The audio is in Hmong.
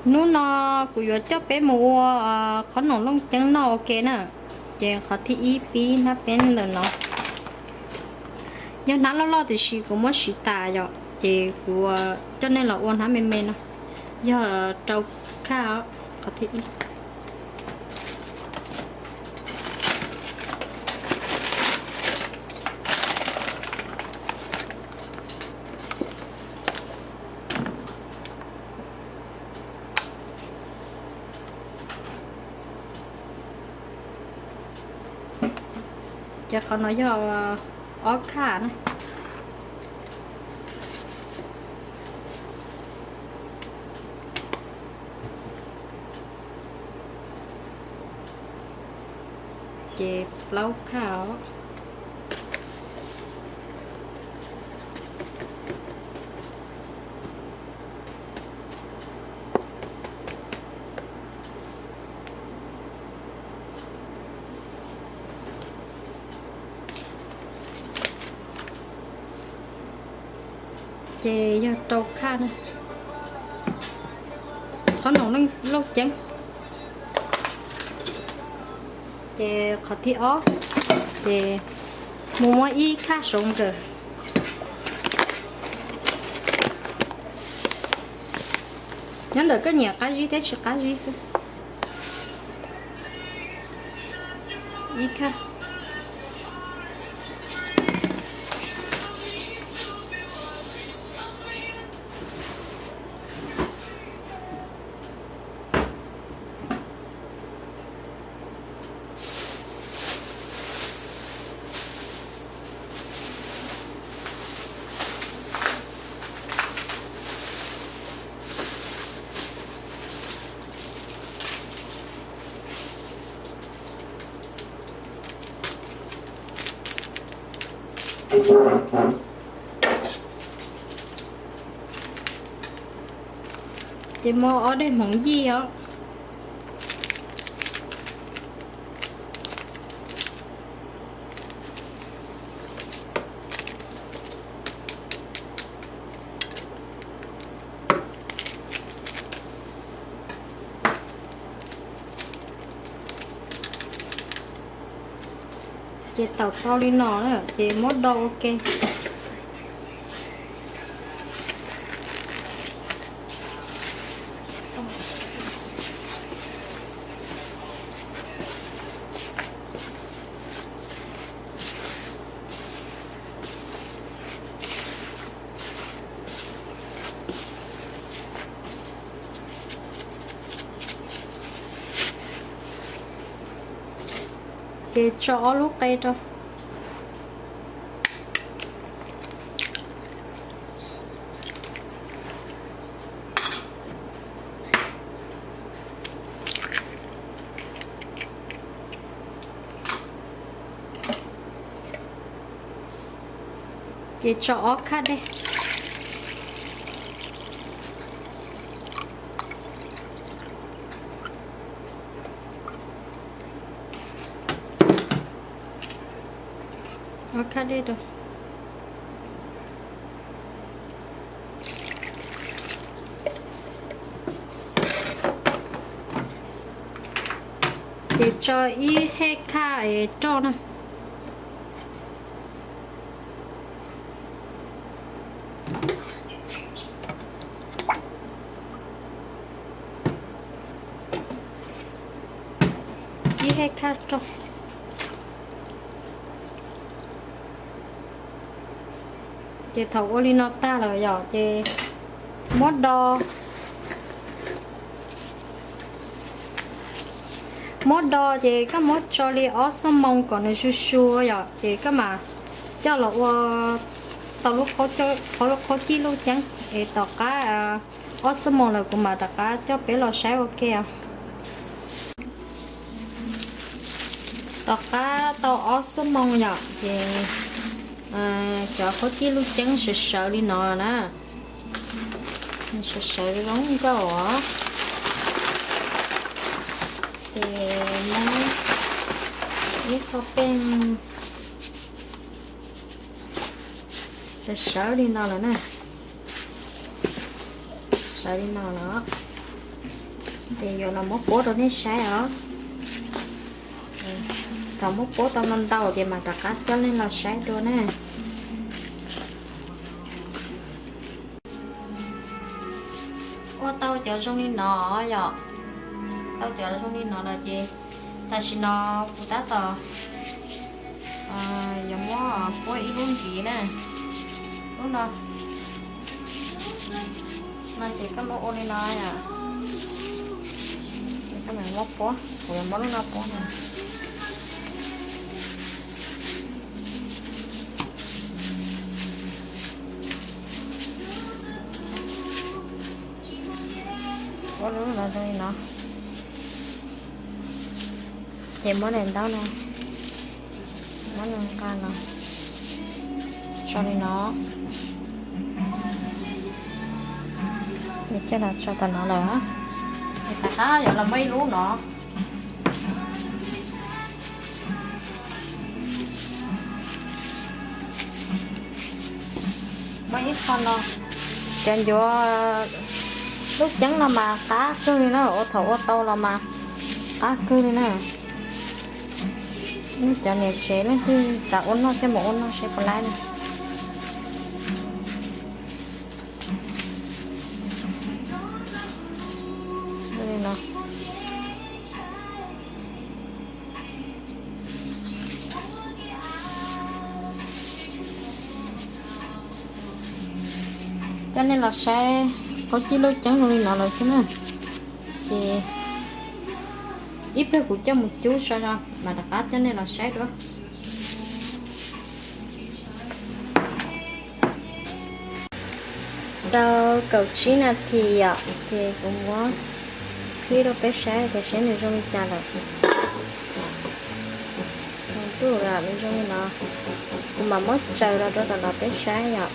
Hnub no kuv yuav coj peb mus ua qhob noom looj ceeb noj ua ke na. Ces qhov thib ib pib hnab peeb ntawm no. Yog hnab loj loj tiam sis kuv muab siv tas yom, ces kuv coj nej los ua hnab me me no. Yog rau khaj os, qhov thib ib. Ces qhov no yog ob khaj na. Ces plaub khaj os. Ces yog rau khaj na. Qhob noom looj ceeb. Ces qhov thib ob, ces mus muab ib khaj saud nkawd. Nyob ntawm koj nyiam qab zib thiab tsis qab zib xwb. Ib khaj. Ces muab ob daim hmoov yij os. Ces tau tau li no na, ces muab do ua ke. Ces tso ob lub qe rau. Ces tso ob khaj dej. Ob khaj dej rau. Ces tso ib hej khaj es roj na. Ib hej khaj roj. Ces thaum ua li no tag lawm yom, ces muab do, muab do ces koj muab tso li ob xuab moos kom nws sua sua yom, ces koj mam coj los ua tau lub qhob cib luj ceeb es tom qab ob xuab moos lawm kuv mam rov qab coj peb los saib ua ke os. Tom qab tau ob xuab moos yom, ces cov qhob cib luj ceeb sawv sawv li no na. Sawv sawv zoo nkauj os. Ces muab ib qho peej, sawv sawv li no lawm na. Sawv li no lawm. Ces yuav los muab puab rau nej saib os. Thaum muab puab tau ntau ntau ces mam rov qab coj nej los saib dua na. Ua tau cov zoo li no yom. Tau cov zoo li no lawm ces tam sim no kuv tab tom yuav muab puab ib lub ntxiv na. Lub no no ces koj muab ua li no yom. Koj mam muab puab, kuv yuav muab lub no puab na. Ua lub no zoo li no. Ces muab daim ntaub no, muab nqa los tso li no. Ces coj los tso tom no lawm. Ces tom qab yuav los muab ib lub no. Muab ib qho no. Cov ncuav lub ceeb no mas qab kawg li na, ua thaum ua tau los mas qab kawg li na. Nej cov niam tsev leej twg xav ua noj coj mus ua noj seb puas laib na. Li no. Coj nej los saib, qub cib lub ceeb zoo li no lawm xwb na. Ces ib pliag kuv coj mus cub tso, mam rov qab coj nej los saib dua. Tau kaum tsib nas this yom, ces kuv muab clip rau peb saib tias seb nws zoo li cas lawm. Nws zoo li no, kuv mam muab tsaws los rau tom no peb saib yom.